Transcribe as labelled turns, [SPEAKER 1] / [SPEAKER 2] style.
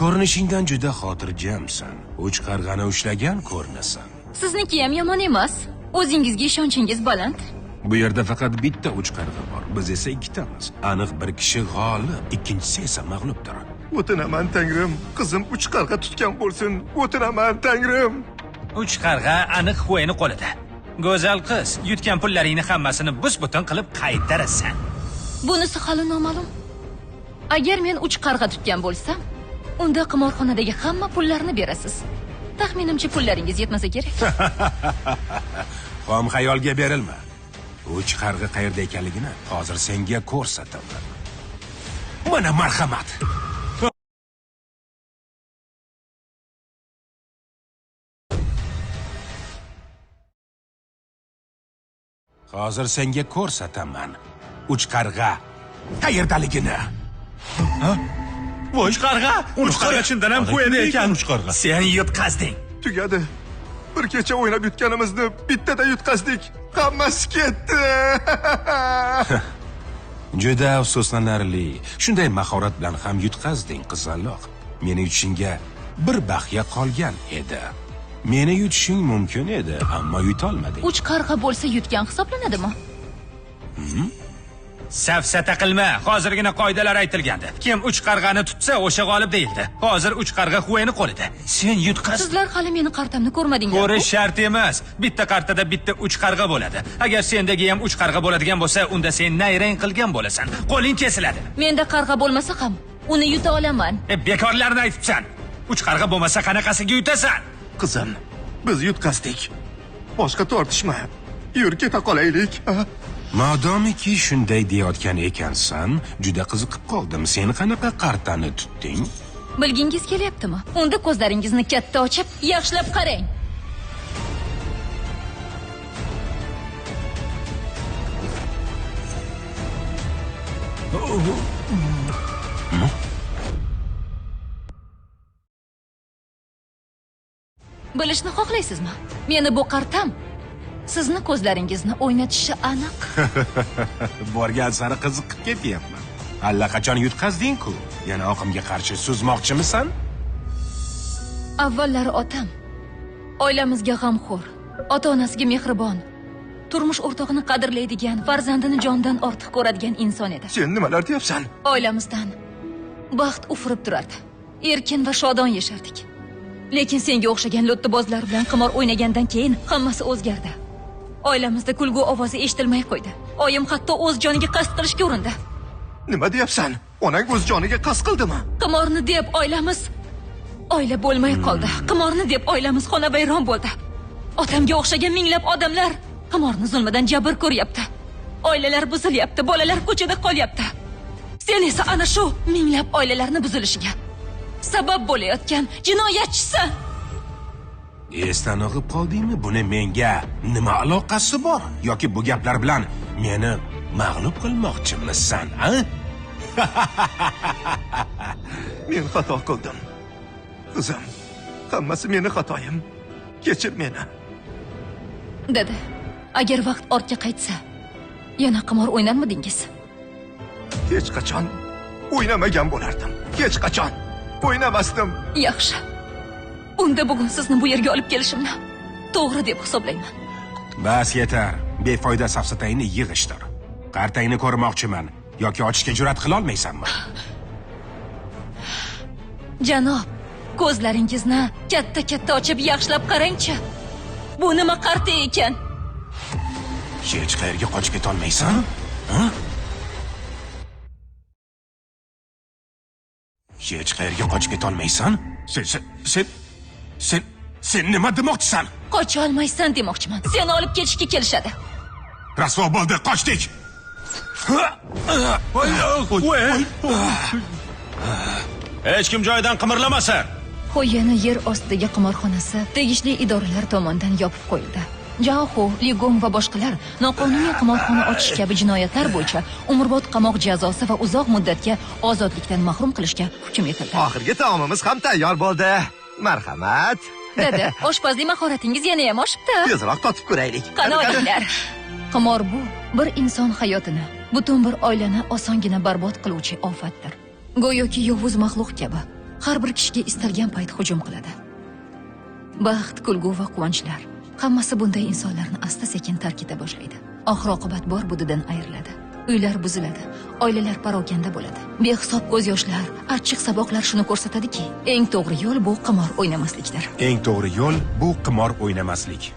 [SPEAKER 1] Ko'rinishingdan juda xotirjamsan. Uch qarg'ani ushlagan ko'rinasan.
[SPEAKER 2] Sizniki ham yomon emas. O'zingizga ishonchingiz baland.
[SPEAKER 1] Bu yerda faqat bitta uch qarg'a bor. Biz esa ikkitamiz. Aniq bir kishi g'olib, ikkinchisi esa mag'lubdir.
[SPEAKER 3] O'tinaman tangrim, qizim uch qarg'a tutgan bo'lsin. O'tinaman tangrim.
[SPEAKER 4] Uch qarg'a aniq Xueni qo'lida. Go'zal qiz, yutgan pullaringni hammasini bus-butun qilib qaytarasan.
[SPEAKER 2] Bunisi hali noma'lum. Agar men uch qarg'a tutgan bo'lsam, unda qimorxonadagi hamma pullarni berasiz. Taxminimcha pullaringiz yetmasa kerak.
[SPEAKER 1] Xom xayolga berilma. Uch qarg'a qayerda ekanligini hozir senga ko'rsataman. Mana marhamat. Hozir senga ko'rsataman. Uch qarg'a qayerdaligini.
[SPEAKER 4] Uch qarg'a! Uch qarg'a chindan ham Xueni ekan.
[SPEAKER 5] Uch qarg'a.
[SPEAKER 4] Sen yutqazding.
[SPEAKER 3] Tugadi. Bir kecha o'ynab yutganimizni bittada yutqazdik. Hammasi ketdi.
[SPEAKER 1] Juda afsuslanarli. Shunday mahorat bilan ham yutqazding, qizaloq. Meni yutishingga bir baxya qolgan edi. Meni yutishing mumkin edi, ammo yutolmading.
[SPEAKER 2] Uch qarg'a bo'lsa yutgan hisoblanadimi?
[SPEAKER 4] Safsata qilma. Hozirgina qoidalar aytilgandi. Kim uch qarg'ani tutsa, o'sha g'olib deyildi. Hozir uch qarg'a Xueni qo'lida. Sen yutqazding.
[SPEAKER 2] Sizlar hali meni qartamni ko'rmadinglar.
[SPEAKER 4] Ko'rish shart emas. Bitta qartada bitta uch qarg'a bo'ladi. Agar sendagi ham uch qarg'a bo'ladigan bo'lsa, unda sen nayrang qilgan bo'lasan. Qo'ling kesiladi.
[SPEAKER 2] Menda qarg'a bo'lmasa ham uni yuta olaman.
[SPEAKER 4] Bekorlarni aytibsan. Uch qarg'a bo'lmasa qanaqasiga yutasan?
[SPEAKER 3] Qizim, biz yutqazdik. Boshqa tortishma. Yur keta qolaylik. Ha?
[SPEAKER 1] Modomiki shunday deyotgan ekansan, juda qiziqib qoldim. Sen qanaqa qartani tutding?
[SPEAKER 2] Bilgingiz kelyaptimi? Unda ko'zlaringizni katta ochib, yaxshilab qarang. Bilishni xohlaysizmi? Meni bu qartam sizni ko'zlaringizni o'ynatishi aniq.
[SPEAKER 1] Borgan sari qiziqib ketyapman. Allaqachon yutqazding-ku. Yana oqimga qarshi suzmoqchimisan?
[SPEAKER 2] Avvallari otam oilamizga g'amxo'r, ota-onasiga mehribon, turmush o'rtog'ini qadrlaydigan, farzandini jondan ortiq ko'radigan inson edi.
[SPEAKER 3] Sen nimalar deyapsan?
[SPEAKER 2] Oilamizdan baxt ufurib turardi. Erkin va shodon yashardik. Lekin senga o'xshagan lo'ttibozlar bilan qimor o'ynagandan keyin hammasi o'zgardi. Oilamizda kulgu ovozi eshitilmay qo'ydi. Oyim hatto o'z joniga qasd qilishga urindi.
[SPEAKER 3] Nima deyapsan? Onang o'z joniga qasd qildimi?
[SPEAKER 2] Qimorni deb oilamiz oila bo'lmay qoldi. Qimorni deb oilamiz xonavayron bo'ldi. Otamga o'xshagan minglab odamlar qimorni zulmidan jabr ko'ryapti. Oilalar buzilyapti, bolalar ko'chada qolyapti. Sen esa ana shu minglab oilalarni buzilishiga sabab bo'layotgan jinoyatchisan.
[SPEAKER 1] Esdan og'ib qoldingmi? Buni menga nima aloqasi bor? Yoki bu gaplar bilan meni mag'lub qilmoqchimisan, a?
[SPEAKER 3] Men xato qildim. Qizim, hammasi meni xatoyim. Kechir meni.
[SPEAKER 2] Dada, agar vaqt ortga qaytsa, yana qimor o'ynarmidingiz?
[SPEAKER 3] Hech qachon o'ynamagan bo'lardim. Hech qachon o'ynamasdim.
[SPEAKER 2] Yaxshi. Unda bugun sizni bu yerga olib kelishimni to'g'ri deb hisoblayman.
[SPEAKER 1] Bas yetar. Befoyda safsatangni yig'ishtir. Qartangni ko'rmoqchiman yoki ochishga jur'at qila olmaysanmi?
[SPEAKER 2] Janob, ko'zlaringizni katta-katta ochib yaxshilab qarangchi. Bu nima qarta ekan?
[SPEAKER 1] Hech qayerga qochib ketolmaysan? Ha? Hech qayerga qochib ketolmaysan? Sen sen sen sen sen nima demoqchisan?
[SPEAKER 2] Qocha olmaysan demoqchiman. Seni olib ketishga kelishadi.
[SPEAKER 1] Rasvo bo'ldi, qochdik.
[SPEAKER 5] Hech kim joyidan qimirlamasin.
[SPEAKER 2] Xo'yani yer ostidagi qimorxonasi tegishli idoralar tomonidan yopib qo'yildi. Jao Xu, Ligong va boshqalar noqonuniy qimorxona ochish kabi jinoyatlar bo'yicha umrbod qamoq jazosi va uzoq muddatga ozodlikdan mahrum qilishga hukm etildi.
[SPEAKER 3] Oxirgi taomimiz ham tayyor bo'ldi. Marhamat.
[SPEAKER 2] Dada, oshpazlik mahoratingiz yana ham oshibdi.
[SPEAKER 3] Tezroq totib ko'raylik.
[SPEAKER 2] Qani olinglar. Qimor bu bir inson hayotini, butun bir oilani osongina barbod qiluvchi ofatdir. Go'yoki yovuz maxluq kabi Har bir kishiga istalgan payt hujum qiladi. Baxt, kulgu va quvonchlar hammasi bunday insonlarni asta-sekin tark eta boshlaydi. Oxir-oqibat bor budidan ayriladi. Uylar buziladi, oilalar parokanda bo'ladi. Behisob ko'z yoshlar, achchiq saboqlar shuni ko'rsatadiki, eng to'g'ri yo'l bu qimor o'ynamaslikdir.
[SPEAKER 1] Eng to'g'ri yo'l bu qimor o'ynamaslik.